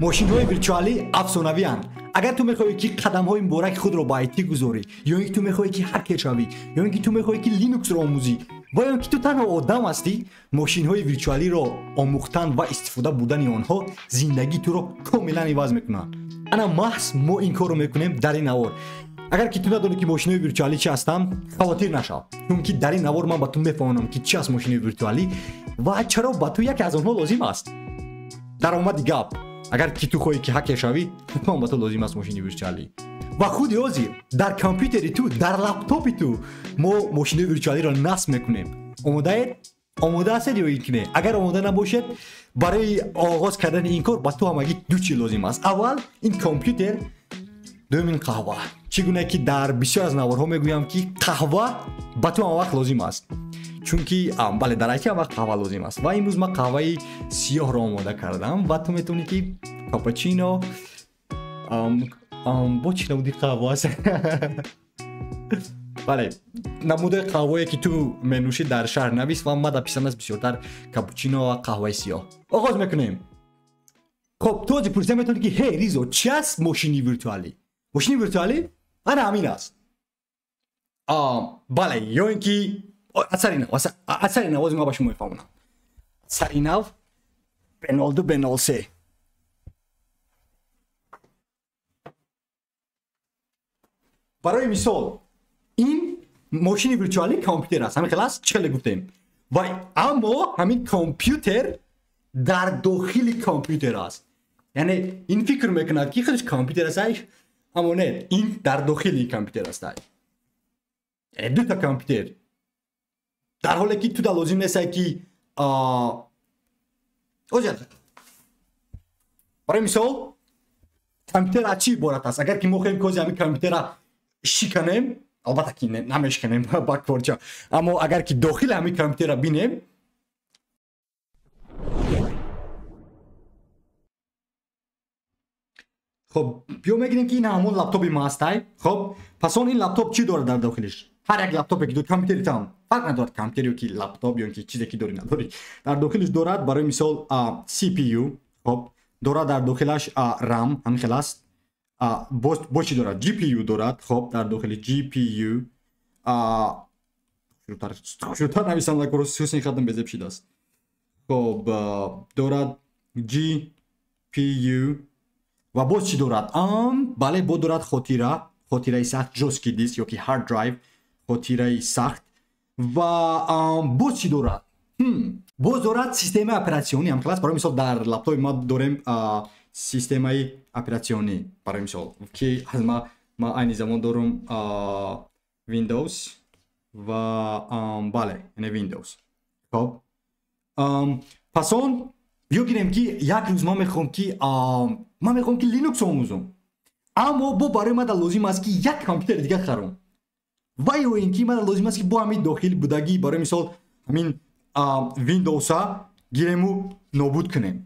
Мошинҳои виртуалӣ афсонавианд. Агар ту мехоҳӣ, ки қадамҳои мубораки худро ба IT гузорӣ, ё ин ки ту мехоҳӣ, ки ҳакер шавӣ, ё ин ки ту мехоҳӣ, ки Linux-ро омӯзӣ, ва ё ин ки ту танҳо одам ҳастӣ, мошинҳои виртуалиро омӯхтан ва истифода бурдани онҳо зиндагии туро комилан иваз мекунанд. Ана маҳз мо ин корро мекунем дар ин навор. Агар ки ту надонӣ, ки мошинҳои виртуалӣ чи ҳастанд, хавотир нашав, чунки дар ин навор ман ба ту мефаҳмонам, ки чи аст мошинои виртуалӣ ва чаро ба ту яке аз онҳо лозим аст. Даромади гап, агар ки ту хоҳӣ, ки ҳакер шавӣ, ҳатман ба ту лозим аст мошини виртуалӣ. Ва худи ҳозир дар компютери ту, дар лаптопи ту мо мошинои виртуалиро насб мекунем. Омодаед? Омода ҳастед ё ин ки не? Агар омода набошед, барои оғоз кардани ин кор ба ту ҳамагӣ ду чиз лозим аст: аввал ин компютер, дуюм ин қаҳва. Чӣ гуна ки дар бисёр аз наворҳо мегӯям, ки қаҳва ба ту ҳамавақт лозим аст, чунки бале, дар IT ҳамавақт қаҳва лозим аст. Ва имрӯз ман қаҳваи сиёҳро омода кардам ва ту метавонӣ, ки капучино, бо чӣ намуди қаҳва аст, бале, намудаи қаҳвое, ки ту менӯшӣ, дар шарҳ навис. Ва ман дар писанд аст бисёртар капучино ва қаҳваи сиёҳ. Оғоз мекунем. Хоб, ту ҳозир пурсида метавонӣ, ки ҳей, Ризо, чи аст мошини виртуалӣ? Мошини виртуалӣ ана ҳамин аст. Бале, ё ин ки асари нав, асари нав ҳозир ман ба шумо мефаҳмонам. Асари нав Б02, Б03. Барои мисол, ин мошини виртуалӣ компютер аст, ҳамин хел аст, чӣ хеле гуфтем, ва аммо ҳамин компютер дар дохили компютер аст. Яъне ин фикр мекунад, ки худаш компютер аст, аммо не, ин дар дохили компютер аст, яъне дута компютер, дар ҳоле ки ту да лозим нестай, ки озият. Барои мисол, компютер аз чӣ иборат аст? Агар ки мо хоҳем кози ҳамин компютера шиканем, албатта ки намешиканем ба корча, аммо агар ки дохили ҳамин компютера бинем, хоб, биё мегирем, ки ин ҳамон лаптопи ма ҳастай. Хоб, пас он ин лаптоп чӣ дорад дар дохилиш? Ҳар як лаптопе ки компютери там, фарқ надорад, компютер ё ки лаптоп, ё ки чизе ки дорӣ, надорӣ, дар дохилиш дорад, барои мисол, CPU, хоб, дорад дар дохилаш RAM, ҳамин хел аст. Бо чӣ дорад? GPU дорад. Хоб, дар дохили GPU шурӯтар нависам, ҳусни хатм безеб шидааст. Хоб, дорад GPU ва боз чӣ дорад? Бале, бо дорад хотира, хотираи сахт, жёсткий диск ё ки hard drive, хотираи сахт. Ва боз чӣ дорад? Боз дорад системаи оператсионӣ, ҳам хел аст. Барои мисол, дар лаптопи ма дорем системаи оператсионӣ, барои мисол, ки аз ма айни замон дорум Windows ва бале, яъне Windows. Хоб, пас он биё гирем, ки як рӯз ман мехоҳам, ки Linux омӯзам, аммо бо барои ман лозим аст, ки як компютери дигар харам, ва ё ин ки ман лозим аст, ки бо ҳамин дохил будагӣ, барои мисол, ҳамин Windows-а гирему нобуд кунем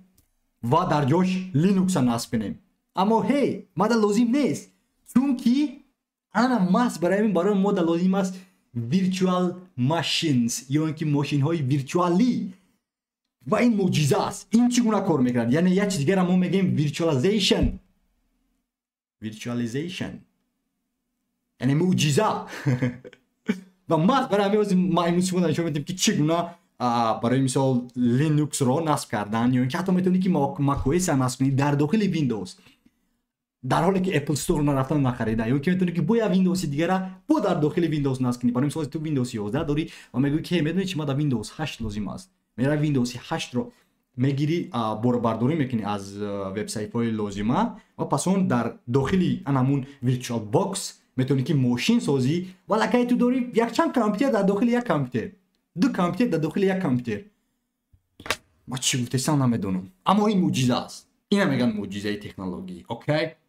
ва дар ҷош Linux-а насб кунем. Аммо ҳей, мада лозим нест, чунки ана маҳз барои ҳамин барои мо лозим аст virtual machines, ё ин ки мошинҳои виртуалӣ. Ва ин мӯъҷиза аст. Ин чӣ гуна кор мекунад? Яъне як чиз дигарам мо мегӯем virtualization. Virtualization яъне мӯъҷиза. Ва маҳз барои ҳамин ҳозир ма имрӯз шумо нишон медиҳем, ки чӣ гуна, барои мисол, Linux-ро насб кардан, ё ин ки ҳатто метавонӣ, ки macOS насб кунӣ дар дохили Windows, дар ҳоле ки Apple Store нарафтан нахарида, ё ки метавонӣ, ки бо як Windows дигара бо дар дохили Windows насб кунӣ. Барои мисол, ту Windows 11 дорӣ ва мегӯӣ, ки медонӣ чи, ма дар Windows 8 лозим аст. Мера Windows 8-ро мегирӣ, борбардорӣ мекунӣ аз вебсайтҳои лозима ва пас он дар дохили ан ҳамун virtual box метавонӣ, ки мошин созӣ. Ва лакай ту дорӣ якчанд компютер дар дохили як компютер, ду компютер дар дохили як компютер. Ма чӣ гуфтесам, намедонам, аммо ин мӯъҷиза аст. Ина мегӯянд мӯъҷизаи технологӣ.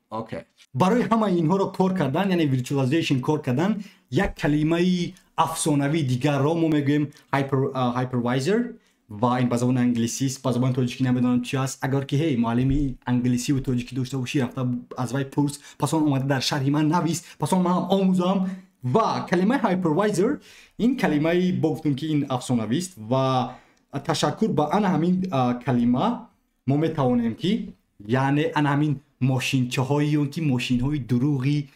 Окей, барои ҳамаи инҳоро кор кардан, яъне virtualization кор кардан, як калимаи афсонавии дигарро мо мегӯем: hypervisor. Ва ин ба забони англисист, ба забони тоҷикӣ намедонам чи аст. Агар ки ҳей, муаллими англисиву тоҷикӣ дошта бошӣ, рафта аз вай пурс, пас он омада дар шарҳи ман навис, пас он ман ҳам омӯзам. Ва калимаи hypervisor, ин калимаи бо гуфтем, ки ин афсонавист, ва ташаккур ба ана ҳамин калима мо метавонем, ки Яъне ана ҳамин мошинчаҳои ё ки мошинҳои дурӯғи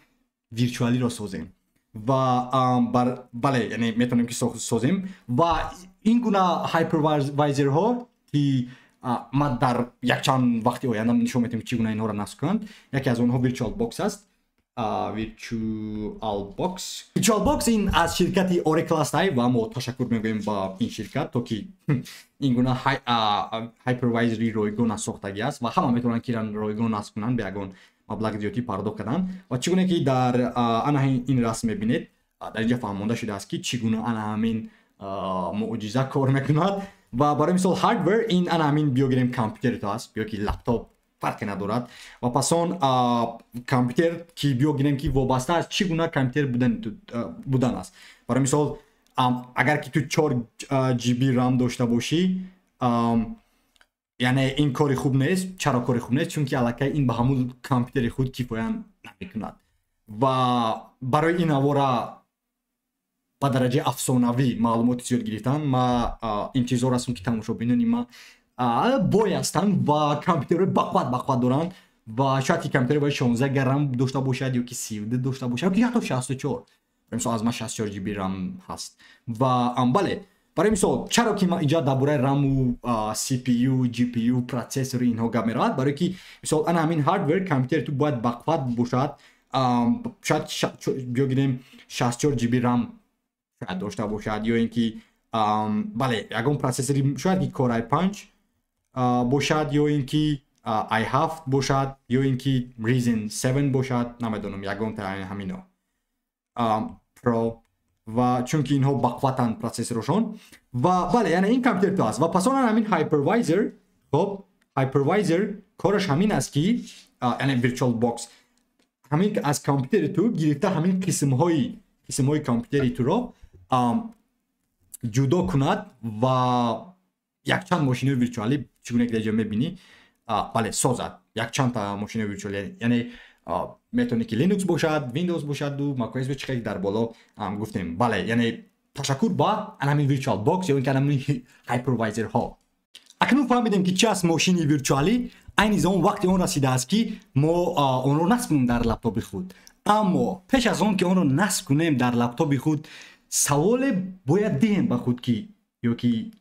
виртуалиро созем. Ва бале, яъне метавонем ки созем. Ва ин гуна hypervisor ҳо ки ман дар якчанд вақти оянда нишон медиҳам чӣ гуна инҳоро насб кунанд. Яке аз онҳо VirtualBox аст. VirtualBox. VirtualBox ин аз ширкати Oracle аст ва мо ташаккур мегӯем ба ин ширкат, то ки ин гуна hypervisor и ройгон сохтагӣ аст ва ҳама метавонанд ки ройгон насб кунанд бе ягон маблағи зиёдӣ пардохт кардан. Ва чӣ гуна ки дар ана ин расм мебинед, дар инҷа фаҳмонда шудааст ки чӣ гуна ана ҳамин муъҷиза кор мекунад. Ва барои мисол hardware ин ана ҳамин биё гирем компютери ту аст ё ки лаптоп, фарқе надорад. Ва пас он компютер ки биё гирем ки вобаста аз чӣ гуна компютер будан аст. Барои мисол агар ки ту 4 GB RAM дошта бошӣ, яъне ин кори хуб нест. Чаро кори хуб нест? Чунки аллакай ин ба ҳамун компютери худ кифоя намекунад. Ва барои ин авора ба дараҷаи афсонавӣ маълумоти зиёд гирифтан, ма интизор ҳастам ки тамошобинони ма бой ҳастанд ва компютерҳои бақувват бақувват доранд ва шояд ки компютери бояд 16 га RAM дошта бошад ё ки 32 дошта бошад ё ки ҳатто 64. Барои мисол аз ман 64 GB RAM ҳаст. Ва бале, барои мисол чаро ки ман инҷа дар бораи RAM у CPU, GPU, процессори инҳо гап меравад? Барое ки мисол ана ҳамин hardware компютери ту бояд бақувват бошад, шояд биё гирем 64 GB RAM шояд дошта бошад ё ин ки бале, ягон процессори шояд ки Core i5 бошад ё ин ки i7 бошад ё ин ки Ryzen 7 бошад, намедонам, ягон ҳамино Pro. Ва чунки инҳо бақувватанд процессорашон. Ва бале, яъне ин компютер ту аст. Ва пас он ҳамин hypervisor. Хоб, hypervisor кораш ҳамин аст ки яъне VirtualBox ҳамин аз компютери ту гирифта ҳамин қисмҳои компютери туро ҷудо кунад ва якчанд мошинои виртуалӣ, чӣ гуна ки дар ҷо мебинӣ, бале, созад якчандта мошинои виртуалӣ. Яъне метавонӣ ки Linux бошад, Windows бошаду macOS, чӣ ки дар боло гуфтем. Бале, яъне ташаккур ба ҳамин VirtualBox ё ин ки ҳамин hypervisor ҳо. Акнун фаҳмидем ки чӣ аст мошини виртуалӣ. Айни замон вақти он расидааст ки мо онро насб кунем дар лаптопи худ. Аммо пеш аз он ки онро насб кунем дар лаптопи худ, саволе бояд диҳем ба худ ки ё ки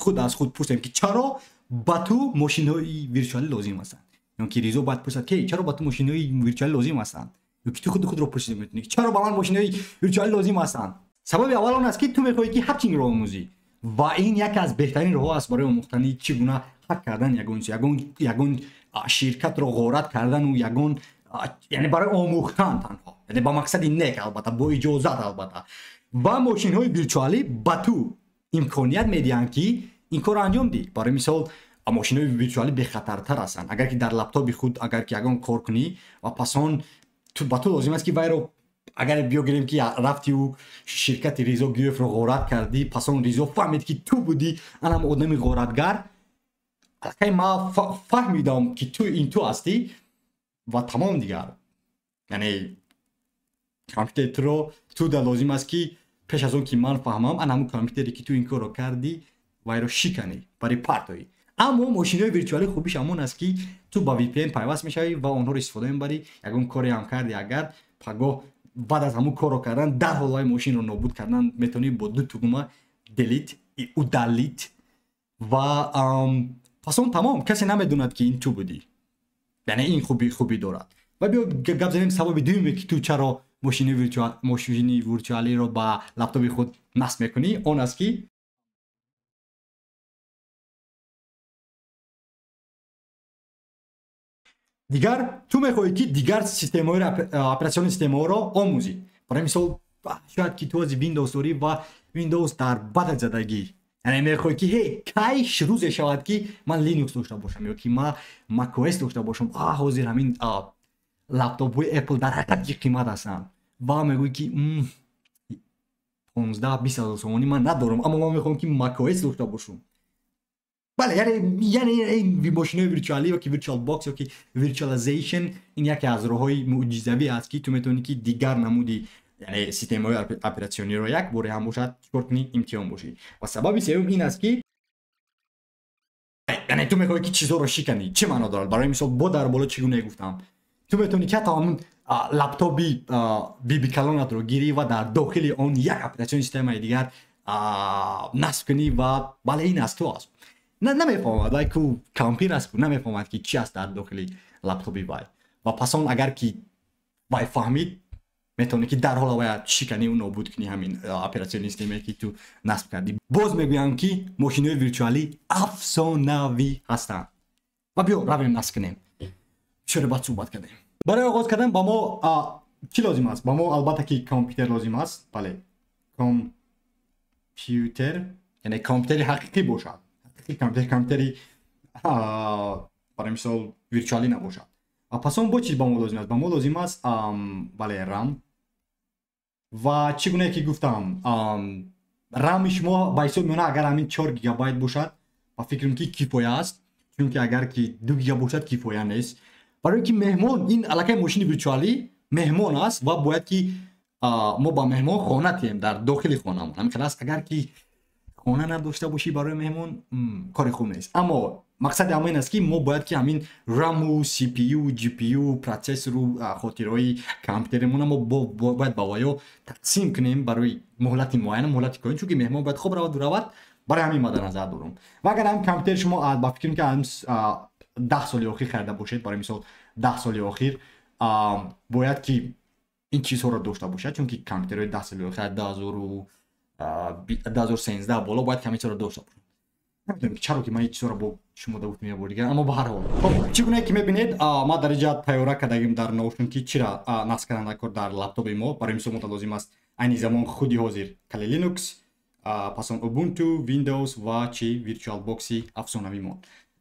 худ аз худ пурсем ки чаро ба ту мошинҳои виртуалӣ лозим ҳастанд? Ё ки Ризо бояд пурсад ки чаро ба ту мошинҳои виртуалӣ лозим ҳастанд? Ё ки ту худ худро пурсида метавонӣ ки чаро ба ман мошинҳои виртуалӣ лозим ҳастанд? Сабаби аввал он аст ки ту мехоҳӣ ки hacking ро омӯзӣ ва ин яке аз беҳтарин роҳҳо аст барои омӯхтани чӣ гуна ҳак кардан ягон чиз, ягон ширкатро ғорат кардану ягон, яъне барои омӯхтан танҳо, яъне ба мақсади нек, албатта бо иҷозат, албатта. Ва мошинҳои виртуалӣ ба ту имконият медиҳанд ки ин корро анҷом диҳӣ. Барои мисол мошинҳои виртуалӣ бехатартар ҳастанд. Агар ки дар лаптопи худ агар ки ягон кор кунӣ ва пас он ба ту лозим аст ки вайро, агар биё гирем ки рафтиу ширкати Ризо Гиёевро ғорат кардӣ, пас он Ризо фаҳмид ки ту будӣ анам одами ғоратгар, аллакай ма фаҳмидам ки ту ин ту ҳастӣ ва тамом дигар. Яъне компютери туро ту да лозим аст ки пеш аз он ки ман фаҳмам, ана ҳамун компютере ки ту ин корро кардӣ, вайро шиканӣ, барои партоӣ. Аммо мошинҳои виртуалӣ хубиш ҳамон аст ки ту ба VPN пайваст мешавӣ ва онҳоро истифода мебарӣ. Ягон коре ҳам кардӣ, агар пагоҳ баъд аз ҳамун корро кардан дарҳол вай мошинро нобуд кардан метавонӣ бо ду тугма delete, удалить, ва пас он тамом, касе намедонад ки ин ту будӣ. Яъне ин хубӣ дорад. Ва биё гап занем сабаби дуюме ки ту чаро мошини виртуалиро ба лаптопи худ насб мекунӣ, он аст ки дигар ту мехоҳӣ ки дигар системаҳои операционный системаҳоро омӯзӣ. Барои мисол шояд ки ту аз Windows дорӣ ва Windows дар бадат задагӣ, яъне мехоҳӣ ки ҳей, кай рӯзе шавад ки ман Linux дошта бошам ё ки ман macOS дошта бошам. Ҳозир ҳамин лаптопҳои Apple дар ҳақиқат ки қимат ҳастанд ва мегӯӣ ки 15-20 ҳазор сомонӣ ман надорам, аммо ман мехоҳам ки macOS дошта бошам. Бале, яъне ин мошинои виртуалӣ ё ки VirtualBox ё ки virtualization ин яке аз роҳҳои мӯъҷизавӣ аст ки ту метавонӣ ки дигар намуди, яъне системаҳои оператсиониро як боре ҳам бошад чикор кунӣ, имтиҳон бошӣ. Ва сабаби сеюм ин аст ки Яъне ту мехоҳӣ ки чизҳоро шиканӣ, чӣ маъно дорад? Барои мисол, бо дар боло чӣ гуна гуфтам, ту метавонӣ ки ҳатто ҳамун лаптопи биби калонатро гирӣ ва дар дохили он як оператсиони системаи дигар насб кунӣ ва бале, ин аз ту аст. Намефаҳмад вай ку кампир аст, ку намефаҳмад ки чӣ аст дар дохили лаптопи вай. Ва пас он агар ки вай фаҳмид, метавонӣ ки дарҳол вая шиканӣ нобуд кунӣ ҳамин оператсиони системае ки ту насб кардӣ. Боз мегӯям ки мошинои виртуалӣ афсонавӣ ҳастанд. Ва биё равем насб кунем. Чаро баъд суҳбат кардем? Барои оғоз кардан ба мо чӣ лозим аст? Ба мо албатта ки компютер лозим аст. Бале, компютер, яъне компютери ҳақиқӣ бошад. Ҳақиқӣ компютер, компютери барои мисол виртуалӣ набошад. Ва пас он бо чиз ба мо лозим аст? Ба мо лозим аст, бале, RAM. Ва чӣ гуна ки гуфтам, RAM-и шумо ба ҳисоб меона агар ҳамин 4 гигабайт бошад, ба фикрам ки кифоя аст, чунки агар ки 2 гига бошад, кифоя нест. Барои ки меҳмон, ин аллакай мошини виртуалӣ меҳмон аст ва бояд ки мо ба меҳмон хона тиҳем дар дохили хонамон. Ҳамин хел аст, агар ки хона надошта бошӣ барои меҳмон, кори хуб нест. Аммо мақсади ҳама ин аст ки мо бояд ки ҳамин RAM-у, CPU, GPU, процессору хотираҳои компютеримона мо бояд ба ваё тақсим кунем барои муҳлати муайян, муҳлати коин, чунки меҳмон бояд хоб равад, равад. Барои ҳамин ма дар назар дорам. Ва агар ҳам компютери шумо ба фикрам ки 10 соли охир харида бошед, барои мисол 10 соли охир, бояд ки ин чизҳоро дошта бошад, чунки компютерҳои 10 соли охир 2013 боло бояд ки ҳамин чизҳоро дошта бошад. Намедонам ки чаро ки ман ин чизҳоро бо шумо гуфтам як бор дигар, аммо ба ҳар ҳол. Хоб, чӣ гуна ки мебинед, ма дар инҷа тайёра кардагим дар Notion ки чира насб кардан дар кор дар лаптопи мо. Барои мисол мо лозим аст айни замон худи ҳозир Kali Linux, пас он Ubuntu, Windows ва чи VirtualBox-и афсонавимон.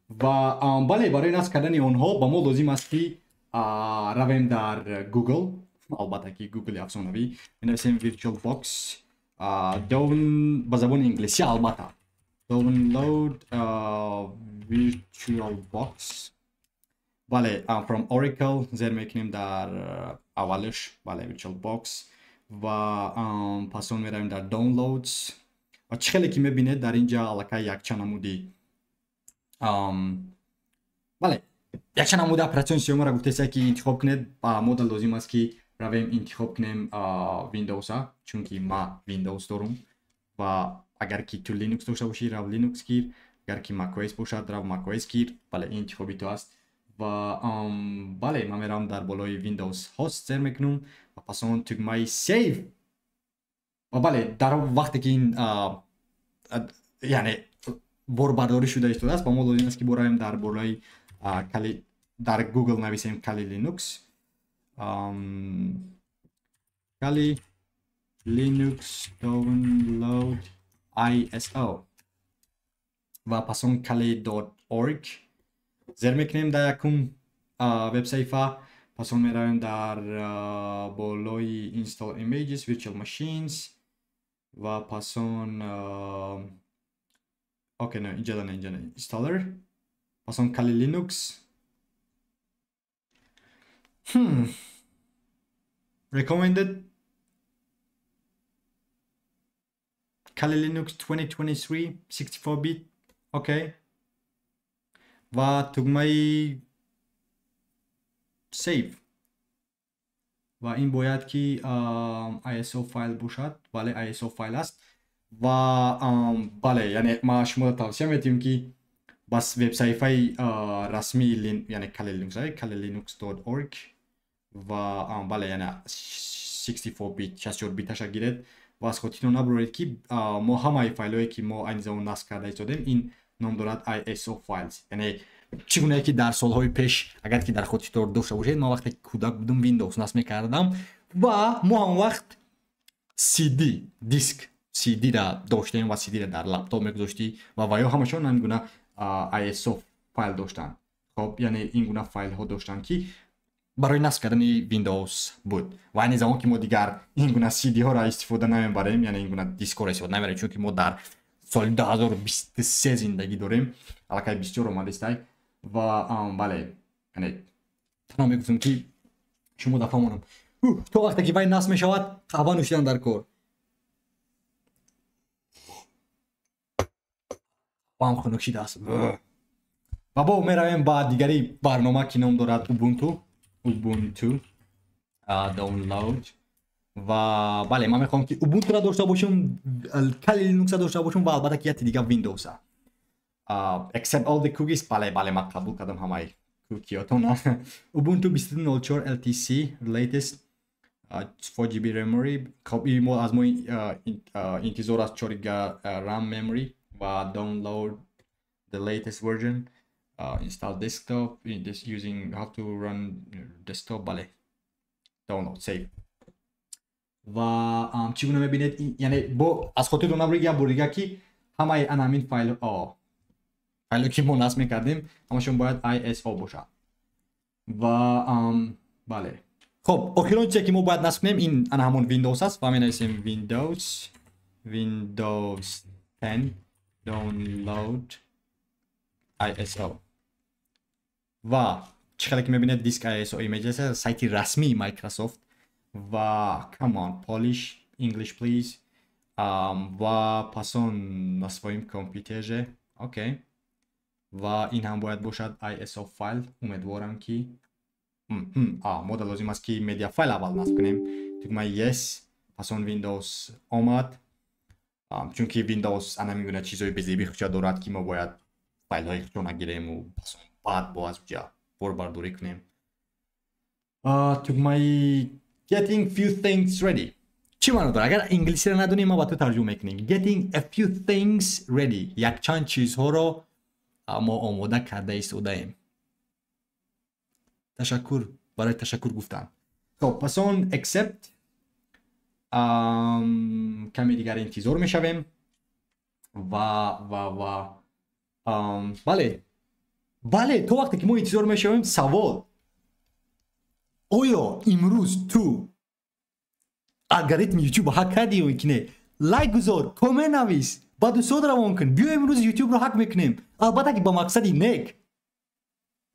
Ва бале, барои насб кардани онҳо ба мо лозим аст ки равем дар Google, албатта ки Google афсонавӣ, менависем VirtualBox down ба забони инглисӣ, албатта download VirtualBox, бале, from Oracle зер мекунем дар аввалш, бале, VirtualBox ва пас он меравем дар downloads. Ва чӣ хеле ки мебинед, дар инҷа аллакай якчанд намуди, бале, якчанд намуди оператсиони системаро гуфтеста ки интихоб кунед. Ба мо лозим аст ки равем интихоб кунем Windows-а, чунки ма Windows дорум. Ва агар ки ту Linux дошта бошӣ, рав Linux гир, агар ки macOS бошад, рав macOS гир. Бале, ин интихоби ту аст. Ва бале, ман меравам дар болои Windows host зер мекунам ва пас он тугмаи save. Ва бале, дар вақте ки ин яъне борбардорӣ шуда истодааст, ба мо лозим аст ки боравем дар болои Kali, дар Google нависем Kali Linux, Kali Linux download ISO ва пас он kali.org зер мекунем дар якум вебсаҳифа. Пас он меравем дар болои install images, virtual machines ва пас он, окей, не, инҷа не, инҷа не, installer, пас он Kali Linux. Recommended Kali Linux 2023 64 bit, окей, ва тугмаи save ва ин бояд ки ISO файл бошад. Бале, ISO файл аст. Ва бале, яъне ма шуморо тавсия медиҳем ки бас вебсаҳифаи расмии, яъне Kali Linux, kalilinux.org ва бале, яъне 64 bit, 64 биташа гиред ва аз хотиртон набуред ки мо ҳамаи файлҳое ки мо айни замон насб карда истодем, ин ном дорад ISO files. Яъне чӣ гунае ки дар солҳои пеш, агар ки дар хотиртон дошта бошед, ман вақте кӯдак будам, Windows насб мекардам ва мо ҳам вақт CD диск CD-ра доштем ва CD-ра дар лаптоп мегузоштӣ ва ё ҳамашон ҳамин гуна ISO файл доштанд. Хоб, яъне ин гуна файлҳо доштанд ки барои насб кардани Windows буд. Ва айни замон ки мо дигар ин гуна CD-ҳоро истифода намебарем, яъне ин гуна дискҳоро истифода намебарем, чунки мо дар соли 2023 зиндагӣ дорем, аллакай бисёр омадистай. Ва бале, яъне танҳо мегуфтам ки шумо дафъа монам то вақте ки вай насб мешавад, қаҳва нӯшидан дар кор ҳам хунук шидааст. Ва бо меравем ба дигари барнома, ки ном дорад Ubuntu. Ubuntu download. Ва бале, ман мехоҳам, ки Ubuntu-ро дошта бошам, Kali Linux-а дошта бошам ва албатта ки яке дига Windows-а. Accept all the cookies. Бале, бале, ман қабул кардам ҳамаи кукиётона. Ubuntu 22.04 LTS latest, 4 GB memory. Хоб, ин мо аз мо интизор аст 4 ГБ RAM memory ва download the latest version, install desktop in this using how to run desktop. Бале, download, save. Ва чӣ гуна мебинед, яъне бо аз хотир набуред як бор дига, ки ҳамаи ана ҳамин файл файло, ки мо насб мекардем, ҳамашон бояд ISO бошад. Ва бале, хоб, охирон чизе, ки мо бояд насб кунем, ин ана ҳамон Windows аст ва менависем Windows, Windows 10 download ISO. Ва чӣ хеле ки мебинед, диск ISO image аст, сайти расмии Microsoft. Ва come on, Polish, English please. Ва пас он на своем компьютере, окей. Ва ин ҳам бояд бошад ISO файл. Умедворам, ки мо лозим аст, ки media файл аввал насб кунем. Тугмаи yes. Пас он Windows омад, чунки Windows ана мегӯяд, чизҳои безеби худша дорад, ки мо бояд файлҳои худшо нагирему пас он баъд бо аз уҷа борбардорӣ кунем. Тугмаи getting few things ready чӣ маъно дорад? Агар инглисиро надонӣ, ма ба ту тарҷума мекунем. Getting a few things ready, якчанд чизҳоро мо омода карда истодаем. Ташаккур барои ташаккур гуфтан. Хоб, пас он accept. Каме дигар интизор мешавем. Ва бале, бале, то вақте ки мо интизор мешавем, савол: оё имрӯз ту алгоритми Ютуб ҳак кардӣ ё ки не? Лайк гузор, коммент навис, ба дӯстот равон кун. Биё, имрӯз Ютубро ҳак мекунем, албатта ки ба мақсади нек,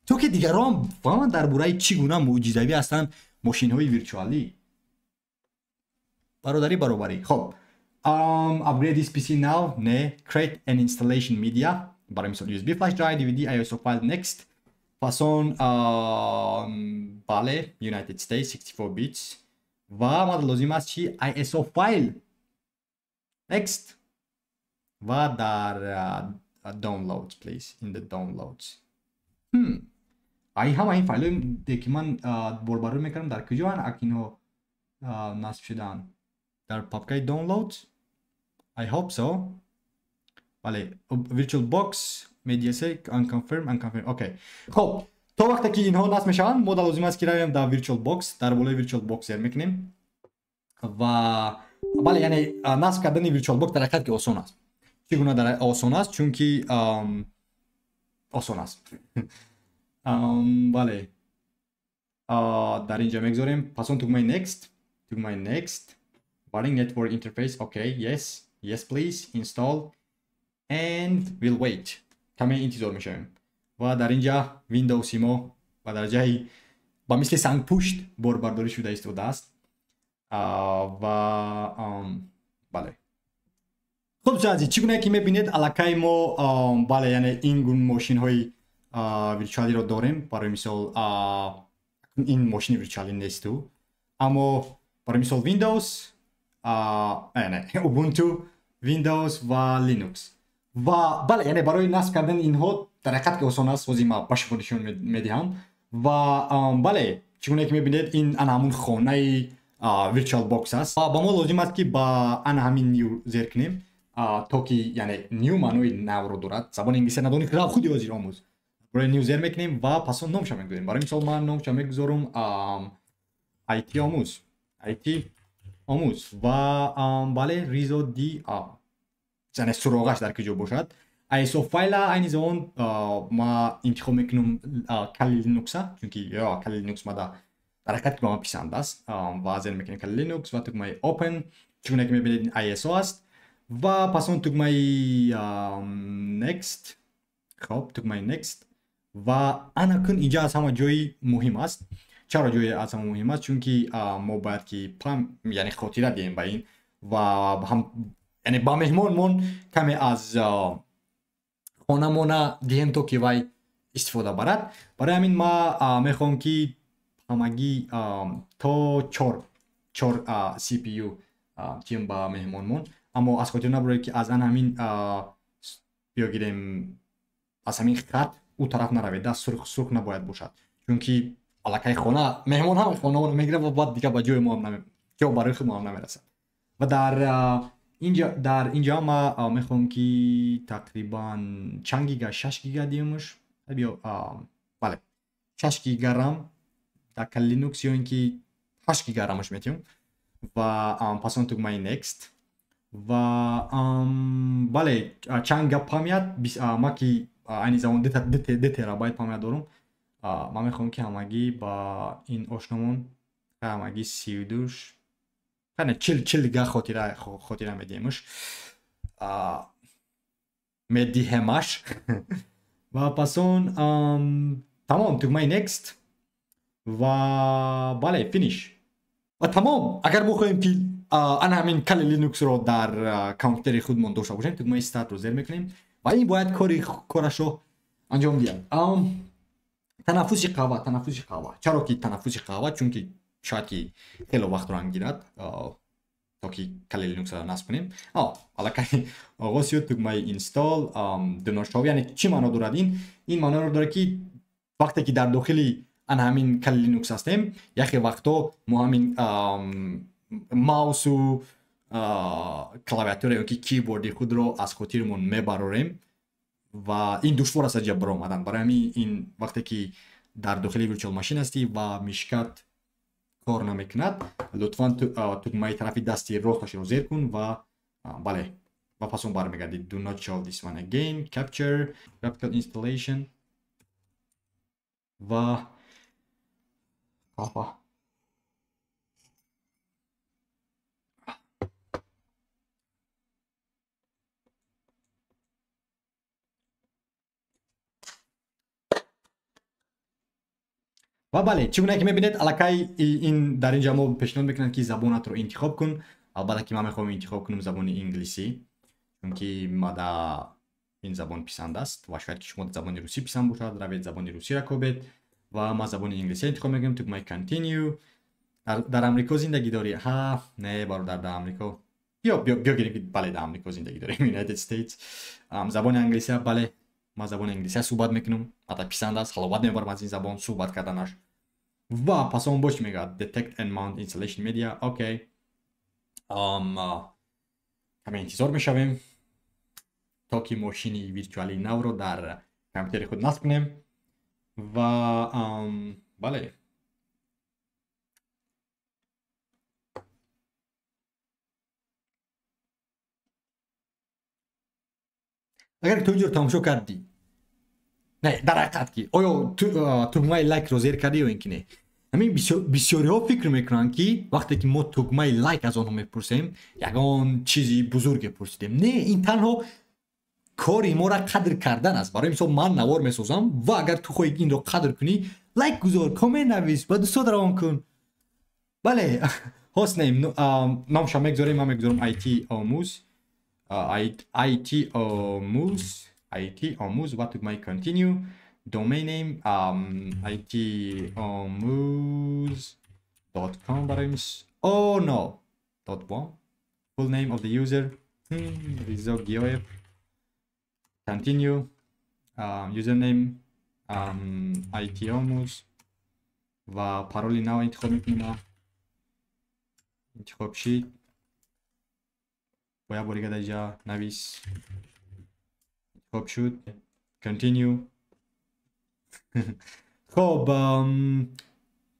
то ки дигарон фаҳманд дар бораи чӣ гуна мӯъҷизавӣ ҳастанд мошинҳои виртуалӣ. Бародарӣ, баробарӣ. Хоб, upgrade this PC now, не, create an installation media, барои мисол USB flash drive, DVD, ISO file, next. Пас он бале, United States, 64 bits. Ва мада лозим аст чи? ISO файл, next. Ва дар downloads, please, in the downloads. Ай, ҳама ин файлҳое, ки ман борбарӯ мекардам, дар куҷоанд? Акинҳо насб шудаанд дар папкаи downloads, I hope so. Бале, VirtualBox, media unconfirm, unconfirm, okay. Хоб, то вақте ки инҳо насб мешаванд, мо лозим аст, ки равем дар VirtualBox. Дар болои VirtualBox зер мекунем. Ва бале, яъне насб кардани VirtualBox дар ҳақиқат ки осон аст. Чӣ гуна дар осон аст? Чунки осон аст. Бале, дар инҷа мегузорем, пас он тугмаи next, тугмаи next, running network interface, okay, yes, yes please, install, and we'll wait. Каме интизор мешавем ва дар инҷа Windows мо ба дараҷаи ба мисли сангпушт борбардорӣ шуда истодааст. Ва бале, хуб, азиз, чӣ гуна ки мебинед, аллакай мо бале, яъне ин гун мошинҳои виртуалиро дорем. Барои мисол, ин мошини виртуалӣ несту, аммо барои мисол Windows, не, Ubuntu, Windows ва Linux. Ва бале, яъне барои насб кардани инҳо дар ҳақиқат ки осон аст. Ҳозир ма ба шумо нишон медиҳам. Ва бале, чӣ гуна ки мебинед, ин ана ҳамун хонаи VirtualBox аст. Ба мо лозим аст, ки ба ана ҳамин new зер кунем, то ки яъне new маънои навро дорад. Забони инглисия надонӣ, худи ҳозир омӯз. Барои new зер мекунем ва пас он номша мегузорем. Барои мисол, ман номша мегузорам IT омӯз, IT омӯз. Ва бале, ризо ди, яъне суроғаш дар куҷо бошад. ISO файла айни замон ма интихоб мекунам Kali Linux-а, чунки Kali Linux мада дар ҳақиқат ба ман писанд аст. Ва зер мекунем Kali Linux ва тугмаи open. Чӣ гуна ки мебинед, ISO аст. Ва пас он тугмаи next. Хоб, тугмаи next. Ва анакун инҷа аз ҳама ҷои муҳим аст. Чаро ҷои аз ҳама муҳим аст? Чунки мо бояд ки яъне хотира диҳем ба ин ва ҳам яъне ба меҳмонмон каме аз хонамона диҳем, то ки вай истифода барад. Барои ҳамин ман мехоҳам ки ҳамагӣ то 4 CPU тим ба меҳмонмон, аммо аз хотир набаред ки аз ан ҳамин биё гирем, аз ҳамин хат ӯ тараф наравед, даст сурх набояд бошад, чунки аллакай хона меҳмон ҳам хонаро мегирад ва баъд дигар ба ҷои мо ҳам ҷо барои худ мо ҳам намерасад. Ва дар инҷа ман мехоҳам ки тақрибан чанд гига, 6 гига диҳамш, биё бале 6 гига RAM дар Kali Linux ё ин ки 8 гига RAM-аш метиҳам ва пас он тугмаи next ва бале чанд гап память ман ки айни замон 2 терабайт память дорам, ман мехоҳам ки ҳамагӣ ба ин ошномон ҳамагӣ 32 не 40 гига хотира медиҳемш медиҳемаш ва пас он тамом тугмаи next ва бале finish ва тамом. Агар мо хоҳем ки ана ҳамин Kali Linux-ро дар компютери худмон дошта бошем, тугмаи start-ро зер мекунем ва ин бояд корашро анҷом диҳад. Танаффуси қаҳва. Чаро ки танаффуси қаҳва? Чунки шояд ки хело вақтро ҳам гирад то ки Kali Linux-ро насб кунем. Аллакай оғоз шуд, тугмаи install do not show. Яъне чӣ маъно дорад ин? Ин маъноро дорад ки вақте ки дар дохили ана ҳамин Kali Linux ҳастем, яхе вақтҳо мо ҳамин маусу клавиатура ё ки keyboard-и худро аз хотирмон мебарорем ва ин душвор аст аз ҷо баромадан. Барои ҳамин ин вақте ки дар дохили virtual machine ҳастӣ ва мишкат кор намекунад, лутфан тугмаи тарафи дасти росташро зер кун ва бале ва пас он бармегардӣ. Do not show this one again, capture, graphical installation ва қаҳва. Ва бале, чӣ гуна ки мебинед, аллакай ин дар инҷа мо пешниҳод мекунад ки забонатро интихоб кун. Албатта ки ман мехоҳам интихоб кунам забони инглисӣ, чунки мада ин забон писанд аст ва шояд ки шумо забони русӣ писанд бошад, равед забони русиро кобед ва ман забони инглисӣ интихоб мекунам. Тугмаи continue. Дар Амрико зиндагӣ дорӣ? Ҳа, не бародар, дар Амрико. Биё гирем ки бале, дар Амрико зиндагӣ дорем, United States. Забони англисӣ, бале, ман забони англисӣ суҳбат мекунам, ҳатто писанд аст, ҳаловат мебарам аз ин забон суҳбат карданаш. Ва пас он бош мегӯяд detect and mount installation media. Окей, каме интизор мешавем то ки мошини виртуалии навро дар компютери худ насб кунем ва бале агар ту инҷо тамошо кардӣ, не дар ҳақиқат ки оё тугмаи лайкро зер кардӣ ё ин ки не? Ҳамин бисёриҳо фикр мекунанд ки вақте ки мо тугмаи лайк аз онҳо мепурсем, ягон чизи бузурге пурсидем. Не, ин танҳо кори моро қадр кардан аст. Барои мисол ман навор месозам ва агар ту хоҳӣ инро қадр кунӣ, лайк гузор, коммент навис, ба дӯстот равон кун. Бале, hostname номша мегузорем, ман мегузорам IT омӯз, IT омӯз, IT омӯз ва тугмаи continue. Domain name itomuz.com барои мис, oh no, .com. Full name of the user Rizo Gioev. Continue. Username itomuz ва пароли нав интихоб мекунем. Интихоб шид. Бо як бор дига дар инҷа навис. Интихоб шуд. Continue. خب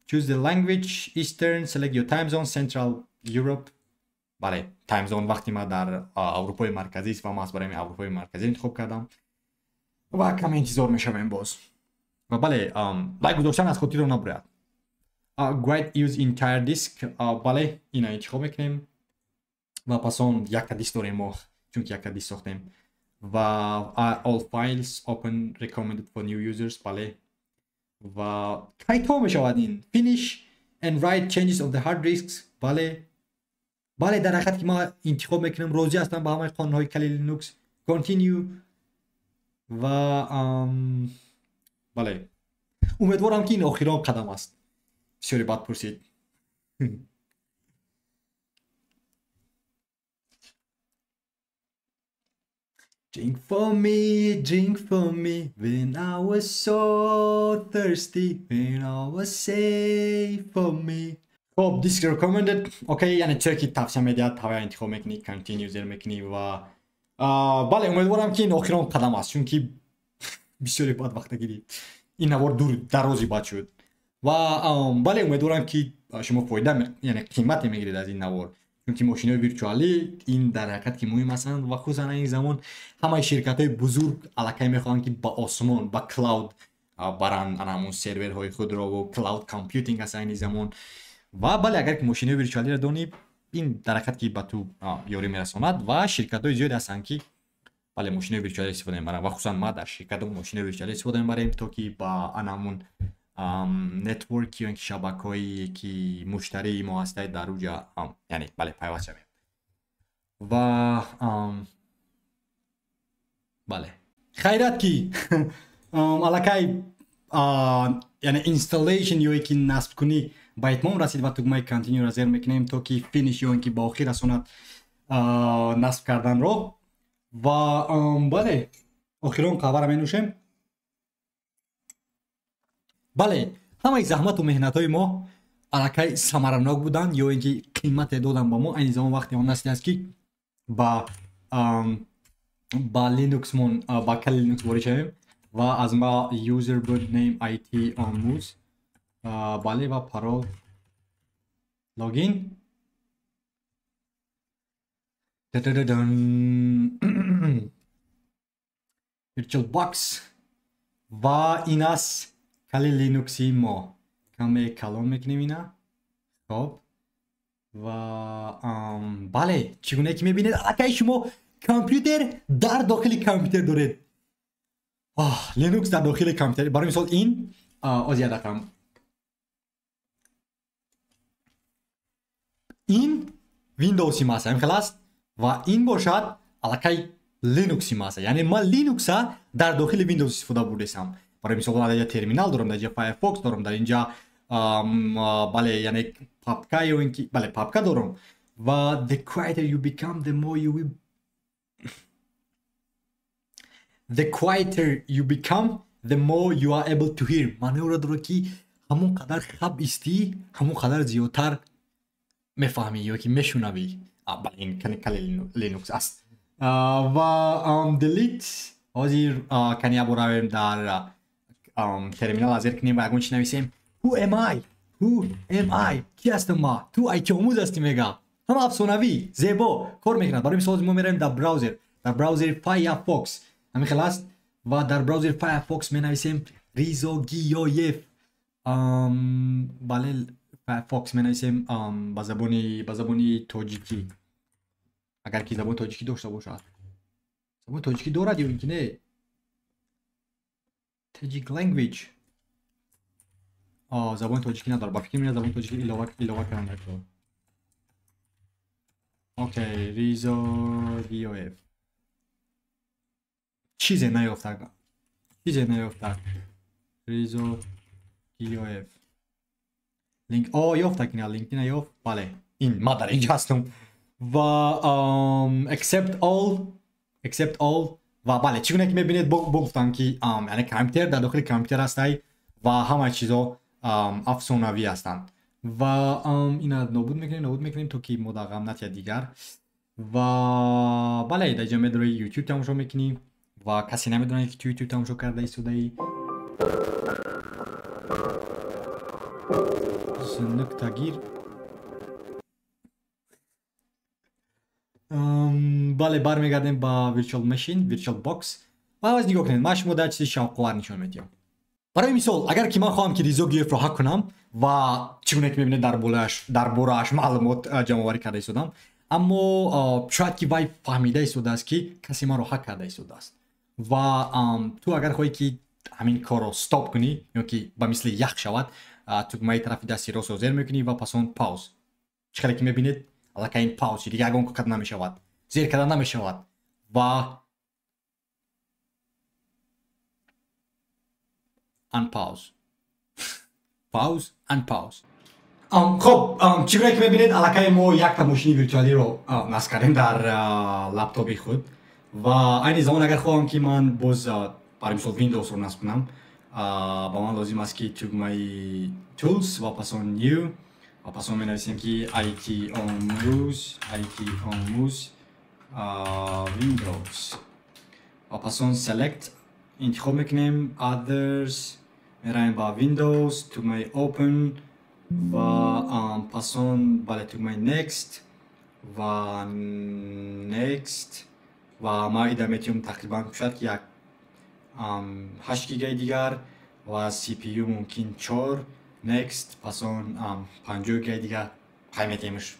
choose the language Eastern, select your time zone Central Europe. бале, time zone вақти ма дар Аврупои марказӣ аст ва ман аз барои Аврупои марказӣ интихоб кардам ва каме интизор мешавем боз. Ва бале, лайк гузоштан аз хотирро набурад. Guide use entire disk, бале, ина интихоб мекунем ва пас он якта диск дорем мо, чунки якта диск сохтем. Ва all files open recommended for new users, бале. Ва кай то мешавад ин finish and write changes of the hard disks, бале. бале, дар ҳақиқат ки ман интихоб мекунам, розӣ ҳастам ба ҳамаи қонунҳои Kali Linux. Continue ва Бале, умедворам, ки ин охирон қадам аст. Бисёре бад пурсид. Drink for me, drink for me, when I was so thirsty, when I was safe for me. Хоб, this recommended, okay, яъне чизе ки тавсия медиҳад, тавая интихоб мекунӣ, continue зер мекунӣ ва бале, умедворам, ки ин охирон қадам аст, чунки бисёре бад вақта гирифт. Ин навор дур дарози бад шуд. Ва бале, умедворам, ки шумо фоида, яъне қимате мегиред аз ин навор. Чунки мошинои виртуалӣ ин дар ҳақиқат ки муҳим ҳастанд ва хусусан ин замон ҳамаи ширкатҳои бузург аллакай мехоҳанд, ки ба осмон, ба cloud баранд ана ҳамун серверҳои худро ва cloud computing аст айни замон. Ва бале, агар ки мошинои виртуалиро донӣ, ин дар ҳақиқат ки ба ту ёрӣ мерасонад ва ширкатҳои зиёде ҳастанд, ки бале, мошинои виртуалӣ истифода мебаранд ва хусусан ма дар ширкатам мошинои виртуалӣ истифода мебарем, то ки ба ана ҳамун network ё ин ки шабакаҳое ки муштарии мо ҳастанд, дар уҷа, яъне бале, пайваст шавем. Ва бале, хайрат, ки аллакай, яъне installation ё ки насбкунӣ ба итмом расид ва тугмаи continue ро зер мекунем, то ки finish ё ин ки ба охир расонад насб карданро. Ва бале, охирон қаҳваро менӯшем. Бале, ҳамаи заҳмату меҳнатҳои мо аллакай самаранок буданд ё ин ки қимате доданд ба мо. Айни замон вақти он расидааст, ки ба Linux-мон, ба Kali Linux ворид шавем ва аз ма user boot name IT омӯз, бале, ва парол, login. Та-та-та-дан. VirtualBox ва ин аст Kali Linux-и мо. Каме калон мекунем ина. Хоб, ва бале, чӣ гуна ки мебинед, аллакай шумо компютер дар дохили компютер доред. Linux дар дохили компютер. Барои мисол, ин оз як дақиқа, ин Windows-и ма аст, ҳамин хел аст, ва ин бошад аллакай Linux-и ма аст. Яъне ман Linux-а дар дохили Windows истифода бурдесам. Барои мисол, ман дар инҷа терминал дорам, дар инҷа Firefox дорам, дар инҷа бале, яъне папка ё ин ки бале, папка дорам. Ва the quieter you become, the more you will, the quieter you become, the more you are able to hear. Маъноро дорад, ки ҳамон қадар хаб истӣ, ҳамон қадар зиёдтар мефаҳмӣ ё ки мешунавӣ. Бале, ин Kali Linux аст. Ва delete. Ҳозир кани як бор равем дар терминал, зер кунем ва ягон чи нависем. Who am I? Who am I? Ки ҳастам ма? Ту IT омӯз ҳастӣ, мега. Ҳама афсонавӣ зебо кор мекунад. Барои мисол, мо меравем дар браузер, дар браузери Firefox, ҳамин хел аст, ва дар браузери Firefox менависем Ризо Гиёев. Бале, Firefox менависем ба забони тоҷикӣ, агар ки забони тоҷикӣ дошта бошад. Забони тоҷикӣ дорад ё ин ки не? Tajik language. Забони тоҷикӣ надорад. Ба фикри ман, забони тоҷикӣ илова кардан даркор. Okay, Ризо Гиёев. Чизе наёфтак, чизе наёфтак. Ризо Гиёев линк о ёфтак, ина LinkedIn ёфт. Бале, ин ма дар инҷа ҳастам ва accept all, accept all. Ва бале, чӣ гуна ки мебинед, бо гуфтам, ки яъне компютер дар дохили компютер ҳастай ва ҳамаи чизо афсонавӣ ҳастанд. Ва ина нобуд мекунем, нобуд мекунем, то ки мо дар ғам натиҳад дигар. Ва бале, дар ҷо медорои YouTube тамошо мекунӣ ва касе намедонад, ки ту YouTube тамошо карда истодаӣ. Зунук тагир. Бале, бармегардем ба virtual machine, virtual box ва аз нигоҳ кунед, ман шумо дар чизи шавқовар нишон медиҳам. Барои мисол, агар ки ман хоҳам, ки Ризо Гиёевро ҳак кунам, ва чӣ гуна ки мебинед, дар борааш маълумот ҷамъоварӣ карда истодам, аммо шояд ки вай фаҳмида истодааст, ки касе маро ҳак карда истодааст. Ва ту агар хоҳӣ, ки ҳамин корро стоп кунӣ ё ки ба мисли ях шавад, тугмаи тарафи дасти ростро зер мекунӣ ва пас он pause. Чӣ хеле ки мебинед, аллакай ин pause, дигар ягон кор карда намешавад, зер карда намешавад. Ва and pause, pause and pause. Хоб, чӣ гуна ки мебинед, аллакай мо якта мошини виртуалиро насб кардем дар лаптопи худ. Ва айни замон, агар хоҳам, ки ман боз, барои мисол, Windowsро насб кунам, ба ман лозим аст, ки тугмаи Tools ва пас он New ва пас он менависем, ки IT омӯз, IT омӯз Windows ва пас он Select интихоб мекунем, Others, меравем ба Windows, тугмаи Open ва пас он, бале, тугмаи Next ва Next. Ва ма ида метавонам тақрибан шояд ки як 8 гигаи дигар ва CPU мумкин 4, Next, пас он 50 гигаи дигар пай метаҳемш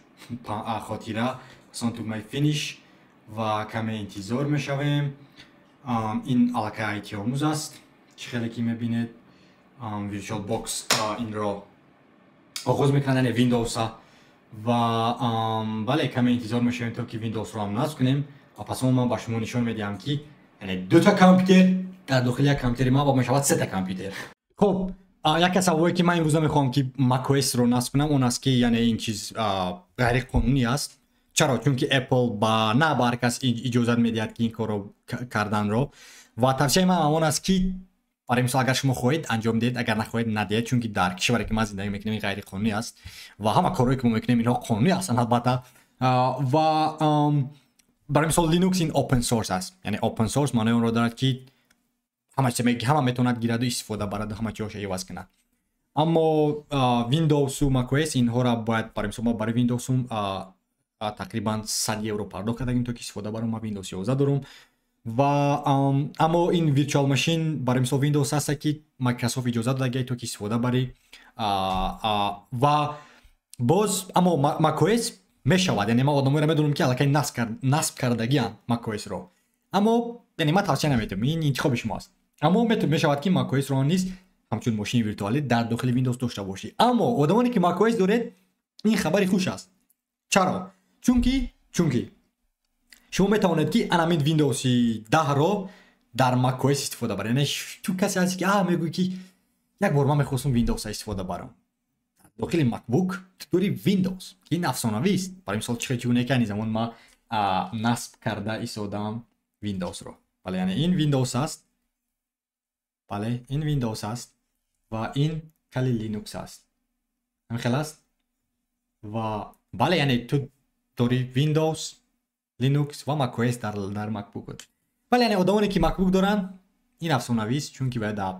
хотира, пас он тугмаи Finish ва каме интизор мешавем. Ин аллакай IT омӯз аст. Чӣ хеле ки мебинед, VirtualBox инро оғоз мекунад, яъне Windows-а. Ва бале, каме интизор мешавем, то ки Windows-ро ҳам насб кунем ва пас он ман ба шумо нишон медиҳам, ки яъне дута компютер дар дохили як компютери ман ва мешавад сета компютер. Хуб, яке аз сабабҳое, ки ман имрӯза мехоҳам, ки macOS-ро насб кунам, он аст, ки яъне ин чиз ғайриқонунӣ аст. Чаро? Чунки Apple ба на ба ҳар кас иҷозат медиҳад, ки ин корро карданро. Ва тавсияи ман он аст, ки барои мисол, агар шумо хоҳед, анҷом диҳед, агар нахоҳед, надиҳед, чунки дар кишваре, ки ман зиндагӣ мекунем, ин ғайриқонунӣ аст ва ҳама корҳое, ки мо мекунем, инҳо қонунӣ ҳастанд, албатта. Ва барои мисол, Linux ин open source аст. Яъне open source маънои онро дорад, ки ҳама метавонад гираду истифода бараду ҳама чиҳоша иваз кунад. Аммо Windows-у macOS инҳоро бояд, барои мисол, мо барои Windows тақрибан 100 евро пардохт кардагим, то ки истифода барам. Ман Windows 11 дорум. Ва аммо ин virtual machine, барои мисол, Windows ҳаста, ки Microsoft иҷозат додагиай, то ки истифода барӣ. Ва боз аммо macOS мешавад, яъне ман одамоеро медонам, ки аллакай насб кардагианд macOS-ро, аммо яъне ман тавсия наметавам, ин интихоби шумо аст. Аммо мешавад, ки macOS-ро низ ҳамчун мошини виртуалӣ дар дохили Windows дошта бошӣ. Аммо одамоне, ки macOS доред, ин хабари хуш аст. Чаро? Чунки шумо метавонед, ки анамин Windows 10-ро дар macOS истифода баред. Яъне ту касе ҳасти, ки мегӯӣ, ки як бор ман мехостам Windows истифода барам дохили MacBook, ту дори Windows, ки ин афсонавист. Барои мисол, чӣ чигуне ки айни замон ман насб карда истодам Windows-ро. Бале, яъне ин Windows аст, бале, ин Windows аст ва ин Kali Linux аст. Ҳамин хел аст. Ва бале, яъне ту дори Windows, Linux ва macOS дар MacBook. Бале, яъне одамоне, ки MacBook доранд, ин афсонавист, чунки бояд дар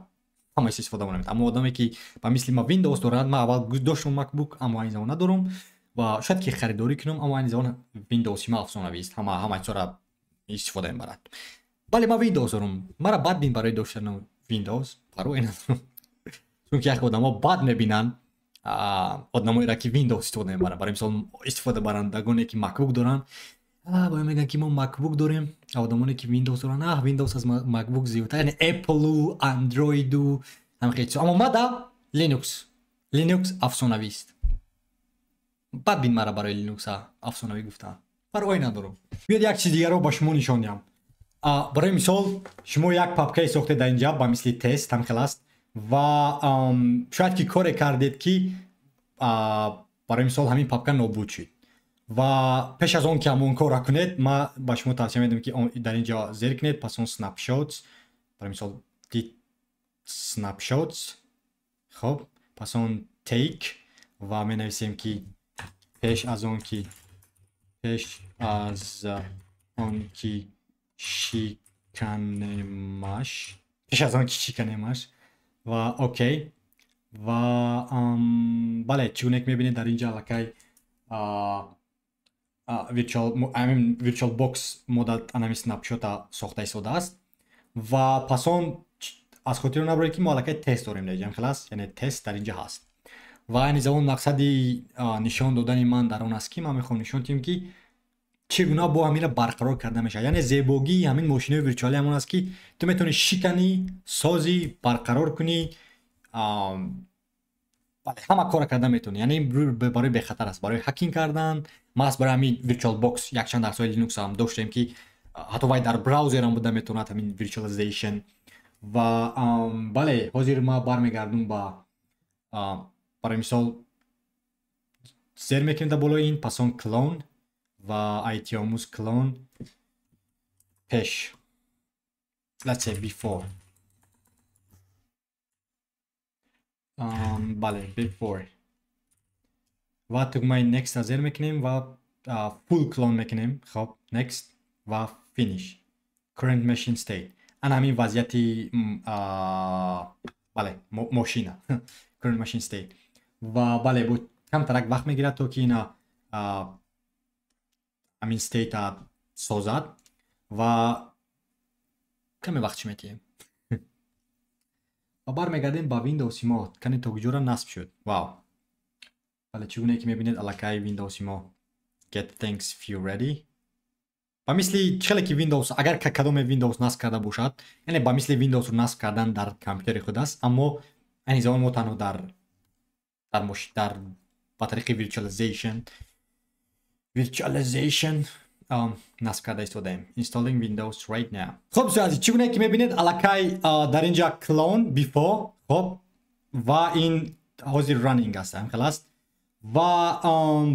ҳама чиз истифода барем. Аммо одаме, ки ба мисли ма Windows дорад, ман аввал доштам MacBook, аммо айни замон надорам ва шояд ки харидорӣ кунам, аммо айни замон Windows ма афсонавист, ҳама чизро истифода мебарад. Бале, ман Windows дорам, мара бад бин барои доштани Windows, парвое надорам, чунки як одамо бад мебинанд одамоеро, ки Windows истифода мебаранд. Барои мисол, истифодабарандагоне, ки MacBook доранд, бояд мегӯянд, ки мо MacBook дорем, одамоне, ки Windows доранд, Windows аз MacBook зиёдтар, яъне Apple-у Android-у ҳамин хел чизо. Аммо мада Linux афсонавист. Бад бин мара барои Linux афсонавӣ гуфтан, парвое надорам. Биёд, як чиз дигарро ба шумо нишон диҳам. Барои мисол, шумо як папкае сохтед дар инҷа ба мисли тест, ҳамин хел аст. Ва шояд ки коре кардед, ки барои мисол, ҳамин папка нобуд шуд. Ва пеш аз он ки ҳамон корро кунед, ман ба шумо тавсия медиҳам, ки дар инҷо зер кунед, пас он Snapshots, барои мисол, Snapshots, хоб, пас он Take ва менависем, ки пеш аз он ки шиканемаш, пеш аз он ки шиканемаш ва окей. Ва бале, чӣ гуне ки мебинед, дар инҷа аллакай virtual box мода анами snapshot-а сохта истодааст. Ва пас он аз хотир набаред, ки мо аллакай тест дорем дар инҷа, хел аст, яъне тест дар инҷа ҳаст. Ва айни замон мақсади нишон додани ман дар он аст, ки ман мехоҳам нишон диҳам, ки чӣ гуна бо ҳаминро барқарор карда мешавад. Яъне зебогии ҳамин мошинои виртуалӣ ҳамон аст, ки ту метавонӣ шиканӣ, созӣ, барқарор кунӣ, бале, ҳама корро карда метавонӣ. Яъне барои бехатар аст барои hacking кардан. Маҳз барои ҳамин virtual box якчанд дарсҳои Linux ҳам доштем, ки ҳатто вай дар браузерам буда метавонад, ҳамин virtualization. Ва бале, ҳозир ма бармегардум ба барои мисол зер мекунем дар болои ин, пас он клон ва IT-омӯз клон пеш, let's say before, бале, before ва тугмаи next зер мекунем ва full clone мекунем. Хоб, next ва finish current machine state. Ана ҳамин вазъияти бале, мошина current machine state. Ва бале, бо камтарак вақт мегирад то ки ина ҳамин state созад ва каме вақт чӣ метиҳем. Ва бармегардем ба Windows мо, кани то куҷора насб шуд. Вау, бале, чӣ гуне ки мебинед, аллакай Windows мо get things few ready. Ба мисли хеле ки Windows, агар кадоме Windows насб карда бошад, яъне ба мисли Windows-ро насб кардан дар компютери худ аст, аммо айни замон мо танҳо дар дар дар ба тариқи virtualization насб карда истодаем. Installing Windows right now. Хоб, дӯстони азиз, чӣ гуне ки мебинед, аллакай дар инҷа clone before, хоб, ва ин ҳозир running аст, ҳам хел аст. Ва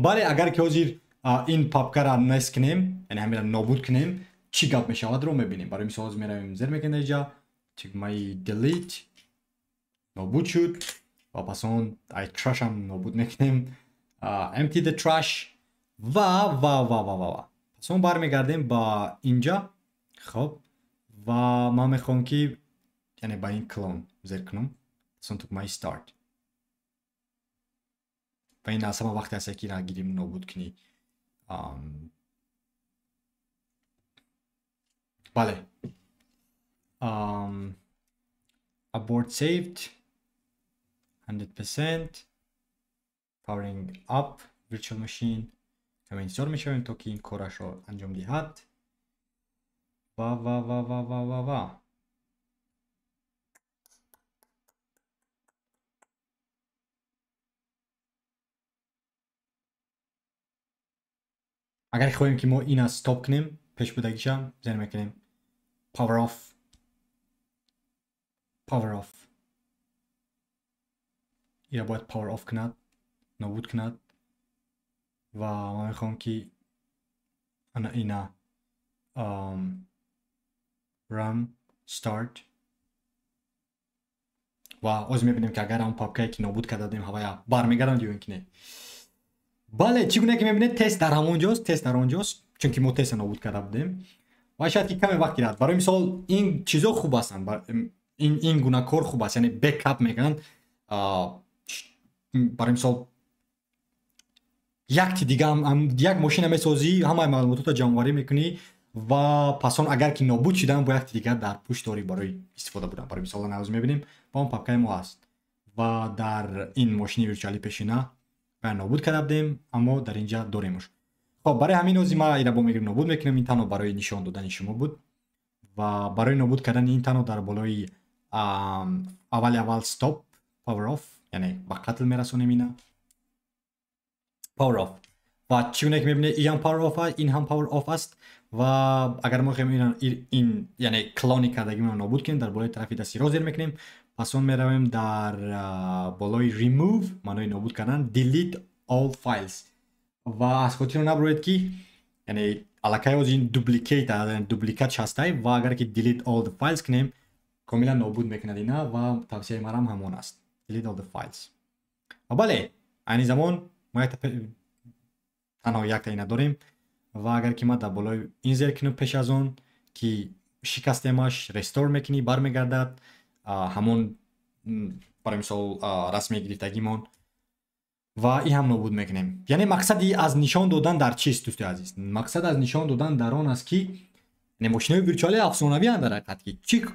бале, агар ки ҳозир ин папкара нест кунем, яъне ҳамира нобуд кунем, чӣ гап мешавад ро мебинем. Барои мисол ҳозир меравем, зер мекунем инҷа тугмаи delete, нобуд шуд ва пас он ай trash ҳам нобуд мекунем, empty the trash ва ва ва ва ва пас он бармегардем ба инҷа. Хоб, ва ман мехоҳам ки яъне ба ин клон зер кунам, пас он тугмаи start ва ин аз ҳама вақте аст ки ина гирим нобуд кунӣ. Бале, abort saved 100%, powering up virtual machine. Каме интизор мешавем то ки ин корашро анҷом диҳад. Ва ва ва ва ва ва ва агар хоҳем ки мо ина стоп кунем, пешбудагиша зер мекунем power off, power off. Ира бояд power off кунад, нобуд кунад. Ва ман мехоҳам ки ана ина run start ва оз мебинем ки агар он папкае ки нобуд карда будем ҳавая бармегарданд ё ин ки не. Бале, чӣ гуна ки мебинед, тест дар ҳамон ҷост, тест дар он ҷост, чунки мо теста нобуд карда будем ва шояд ки каме вақт гирад. Барои мисол ин чизо хуб ҳастанд, ин гуна кор хуб аст, яъне бэкап мекунанд. Барои мисол якти дига як мошина месозӣ, ҳамаи маълумотото ҷамъоварӣ мекунӣ ва пас он агар ки нобуд шидан, бо якти дигар дар пушт дорӣ барои истифода бурдан. Барои мисол ҳозир мебинем ба он папкаи мо ҳаст ва дар ин мошини виртуалӣ пешина ва нобуд карда будем, аммо дар инҷа доремуш. Хоб, барои ҳамин ҳозир ма ира бо мегирем нобуд мекунем. Ин танҳо барои нишон додани шумо буд ва барои нобуд кардани ин танҳо дар болои аввали аввал stop power off, яъне ба қатл мерасонем ина power off. Ва чӣ гуна ки мебинед, ин ҳам power off аст, ин ҳам power off аст. Ва агар мо хоҳем ин яъне клони кардагимонро нобуд кунем, дар болои тарафи дасти рост зер мекунем, пас он меравем дар болои remove, маънои нобуд кардан, delete all files. Ва аз хотир набуред ки яъне аллакай ҳозир ин duplicate, дубликат шастай ва агар ки delete all the files кунем, комилан нобуд мекунад ина ва тавсияи марам ҳамон аст, delete all the files. Ва бале, айни замон мо танҳо якта ина дорем ва агар ки ман дар болои ин зер кунам, пеш аз он ки шикастемаш, restore мекунӣ, бармегардад ҳамон барои мисол расми гирифтагимон ва ин ҳам нобуд мекунем. Яъне мақсади аз нишон додан дар чист, дӯсти азиз? Мақсад аз нишон додан дар он аст ки яъне мошинои виртуалӣ афсонавианд дар ҳақиқат, ки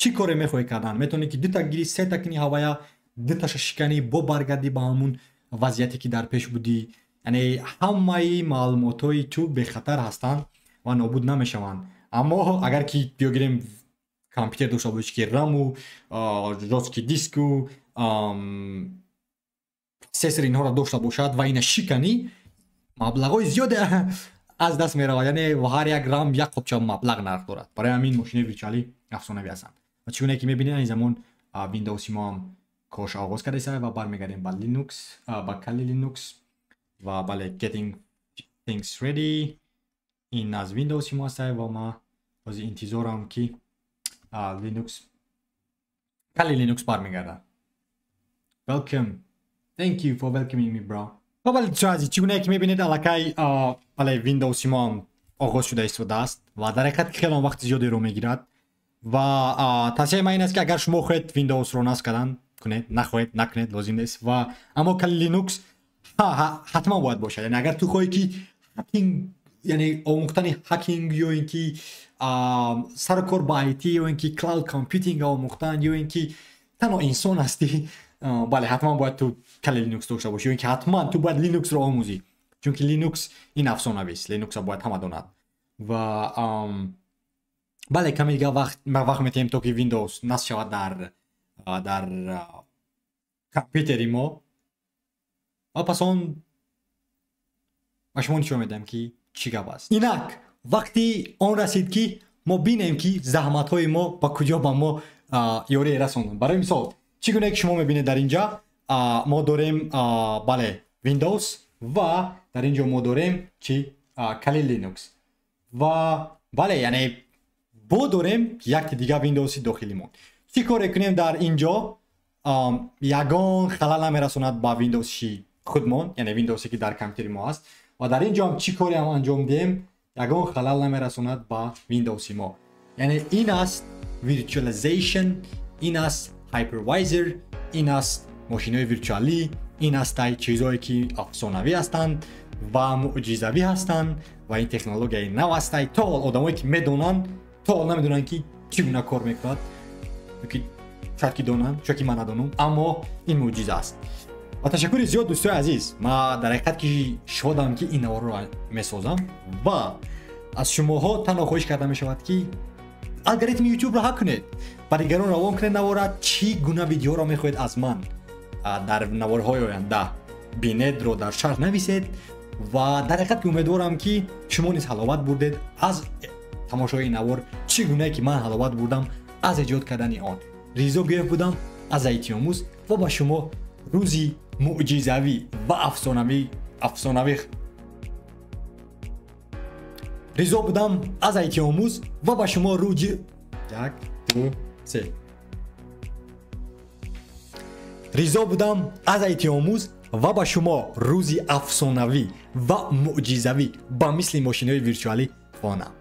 чӣ коре мехоҳӣ кардан, метавонӣ ки дута гирӣ, сета кунӣ, ҳавая дуташа шиканӣ, бо баргардӣ ба ҳамун вазъияте ки дар пеш будӣ. Яъне ҳамаи маълумотҳои ту бехатар ҳастанд ва нобуд намешаванд. Аммо агар ки биё гирем компютер дошта бошӣ ки раму жёсткий диску процессор инҳоро дошта бошад ва ина шиканӣ, маблағҳои зиёде аз даст меравад. Яъне ҳар як рам як қопча маблағ нарх дорад. Барои ҳамин мошинои виртуалӣ афсонавӣ ҳастанд. ва чӣ гуна ки мебинед, ин замон Windows мо ҳам корш оғоз кардааст ва бармегардем ба Linux, ба Kali Linux ва бале, getting things ready. Ин аз Windows мо аст ва ма ҳозир интизорам, ки Linux, Kali Linux бармегардад. Welcome. Thank you for welcoming me, bro. Ва бале, дӯстони азиз, чӣ гуна ки мебинед, аллакай бале, Windows мо ҳам оғоз шуда истодааст ва дар ҳақиқат хеле вақти зиёдеро мегирад. Ва тавсияи ман ин аст, ки агар шумо хоҳед Windows-ро насб кардан, кунед, нахоҳед, накунед, лозим нест. Ва аммо Kali Linux ҳатман бояд бошад. Яъне агар ту хоҳӣ, ки hacking, яъне омӯхтани hacking ё ин ки сару кор ба IT ё ин ки cloud computing омӯхтан, ё ин ки танҳо инсон ҳастӣ, бале, ҳатман бояд ту Kali Linux дошта бошӣ, ё ин ки ҳатман ту бояд Linux-ро омӯзӣ, чунки Linux ин афсонавист. Linux-ро бояд ҳама донад. Ва бале, каме дигар вақт метиҳем, то ки Windows насб шавад дар компютери мо ва пас он ба шумо нишон медиҳам, ки чӣ гап аст. Инак вақти он расид, ки мо бинем, ки заҳматҳои мо ба куҷо ба мо ёрие расонданд. Барои мисол, чӣ гуна ки шумо мебинед, дар инҷа мо дорем, бале, Windows ва дар ин ҷо мо дорем чи? Kali Linux. Ва бале, яъне бо дорем якти дигар Windows-и дохилимон. Чӣ коре кунем дар ин ҷо, ягон халал намерасонад ба Windows-и худмон, яъне Windows-е ки дар компютери мо аст. Ва дар ин ҷо ҳам чӣ коре ҳам анҷом диҳем, ягон халал намерасонад ба Windows-и мо. Яъне ин аст virtualization, ин аст hypervisor, ин аст мошинои виртуалӣ, ин аст чизҳое ки афсонавӣ ҳастанд ва мӯъҷизавӣ ҳастанд ва ин технологияи нав ҳастай. То ҳол одамое ки медонанд, то ҳол намедонанд, ки чӣ гуна кор мекунад, ки шояд ки донанд, шояд ки ман надонам, аммо ин мӯъҷиза аст. Ва ташаккури зиёд, дӯстои азиз. Ман дар ҳақиқат ки шодам, ки ин наворро месозам. Ва аз шумоҳо танҳо хоҳиш карда мешавад, ки алгоритми ютубро ҳак кунед, ба дигарон равон кунед навора. Чӣ гуна видеоро мехоҳед аз ман дар наворҳои оянда бинедро дар шарҳ нависед. Ва дар ҳақиқат ки умедворам, ки шумо низ ҳаловат бурдед аз тамошои ин навор, чӣ гунае ки ман ҳаловат бурдам аз эҷод кардани он. Ризо Гӯев будам аз Айтиомӯз ва ба шумо рӯзи мӯъҷизавӣ ва афсонавӣ. Ризо будам аз Айтиомӯз ва ба шумо рӯзи, як, ду, се. Ризо будам аз Айтиомӯз ва ба шумо рӯзи афсонавӣ ва мӯъҷизавӣ ба мисли мошинои виртуалӣ хонам.